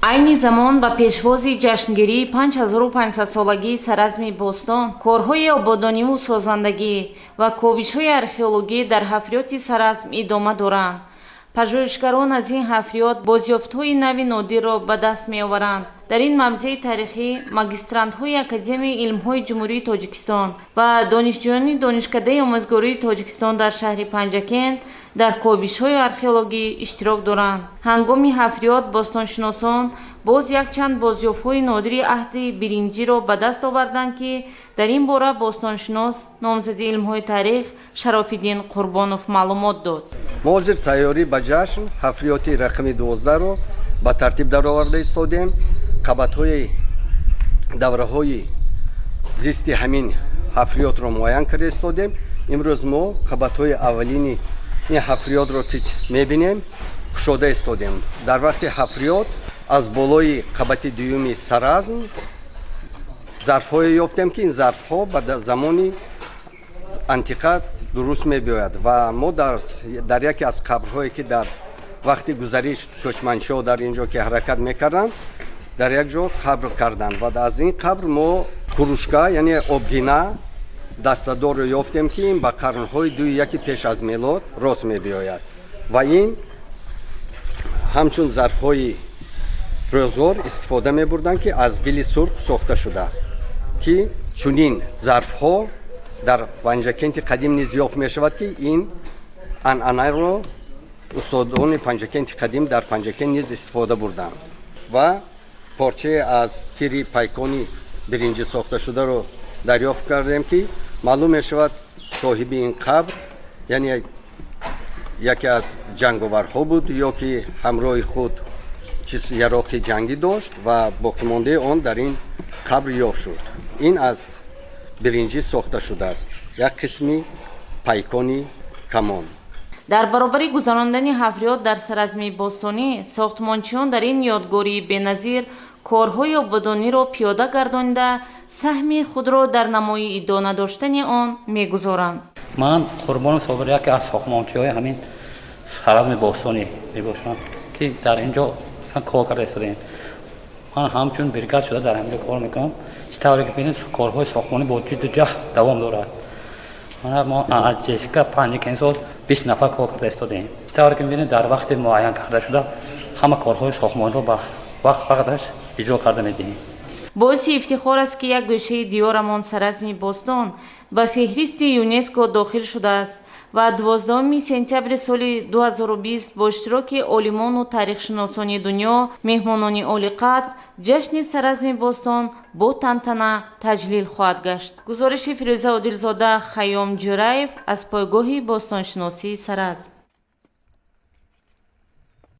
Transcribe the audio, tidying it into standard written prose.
Айни замон ба пешвози ҷашнгирии 5500-солагии Саразми бостон корҳои ободониву созандагӣ ва ковишҳои археологӣ дар ҳафриёти Саразм идома доранд. Пажӯҳишгарон аз ин ҳафриёт бозёфтҳои нави нодирро ба даст меоваранд. Дар ин мавзеи таърихӣ магистрантҳои Академияи илмҳои Ҷумҳурии Тоҷикистон ва донишҷӯёни Донишкадаи омӯзгории Тоҷикистон дар шаҳри Панҷакент дар ковишҳои археологӣ иштирок доранд. Ҳангоми ҳафриёт бостоншиносон боз якчанд бозёфтҳои нодири аҳди биринҷиро ба даст оварданд, ки дар ин бора бостоншинос, номзади илмҳои таърих Шарофиддин Қурбонов маълумот дод. Мо ҳозир тайёрӣ ба ҷашн ҳафриёти рақами 12-ро ба тартиб дароварда истодем. Қабатҳои давраҳои зисти ҳамин ҳафриётро муайян карда истодем. Имрӯз мо қабатҳои аввалини ин ҳафриётро, ки мебинем, кушода истодем. Дар вақти ҳафриёт аз болои қабати дуюми Саразм зарфҳое ёфтем, ки ин зарфҳо ба замони антиқа дуруст мебиёяд. Ва мо дар яке аз қабрҳое, ки дар вақти гузариш кӯчманчиҳо дар ин ҷо ки ҳаракат мекарданд, дар як ҷо қабр карданд ва аз ин қабр мо кружка, яъне обгина дастадорро ёфтем, ки ин ба қарнҳои дуи яки пеш аз мелод рост мебиёяд ва ин ҳамчун зарфҳои рӯзғор истифода мебурданд, ки аз гили сурх сохта шудааст, ки чунин зарфҳо дар Панҷакенти қадим низ ёфт мешавад, ки ин анъанаро устодони Панҷакенти қадим дар Панҷакент низ истифода бурданд. Ва порчае аз тири пайкони биринҷӣ сохташударо дарёфт кардем, ки маълум мешавад, соҳиби ин қабр, яъне яке аз ҷанговарҳо буд ё ки ҳамроҳи худ чиз яроқи ҷангӣ дошт ва боқимондаи он дар ин қабр ёфт шуд. Ин аз биринҷӣ сохта шудааст, як қисми пайкони камон. Дар баробари гузарондани ҳафриёт дар Саразми бостонӣ, сохтмончиён дар ин ёдгории беназир корҳои ободониро пиёда гардонида, саҳми худро дар намои идона доштани он мегузоранд. Ман Қурбонов Собир, яке аз сохтмончиҳои ҳамин Саразми бостонӣ мебошам, ки дар ин ҷо кор карда истодаем. Ман ҳамчун бригад шуда дар ҳамин ҷо кор мекунам. Чӣ тавре ки бинед, корҳои сохтмонӣ бо ҷидду ҷаҳд давом дорад. Мо аз ЖСК Панҷакентсоз 20 нафар кор карда истодаем. Чӣ тавре ки мебинед, дар вақти муайян карда шуда ҳама корҳои сохтмониро ба вақт вақташ иҷро карда медиҳем. Боиси ифтихор аст, ки як гӯшаи диёрамон, Саразми бостон, ба феҳристи ЮНЕСКО дохил шудааст ва 12 сентябри соли 2020 бо иштироки олимону таърихшиносони дунё, меҳмонони олиқадр ҷашни Саразми бостон бо тантана таҷлил хоҳад гашт. Гузориши Фирӯза Одилзода, Хайём Ҷӯраев аз пойгоҳи бостоншиносии Саразм.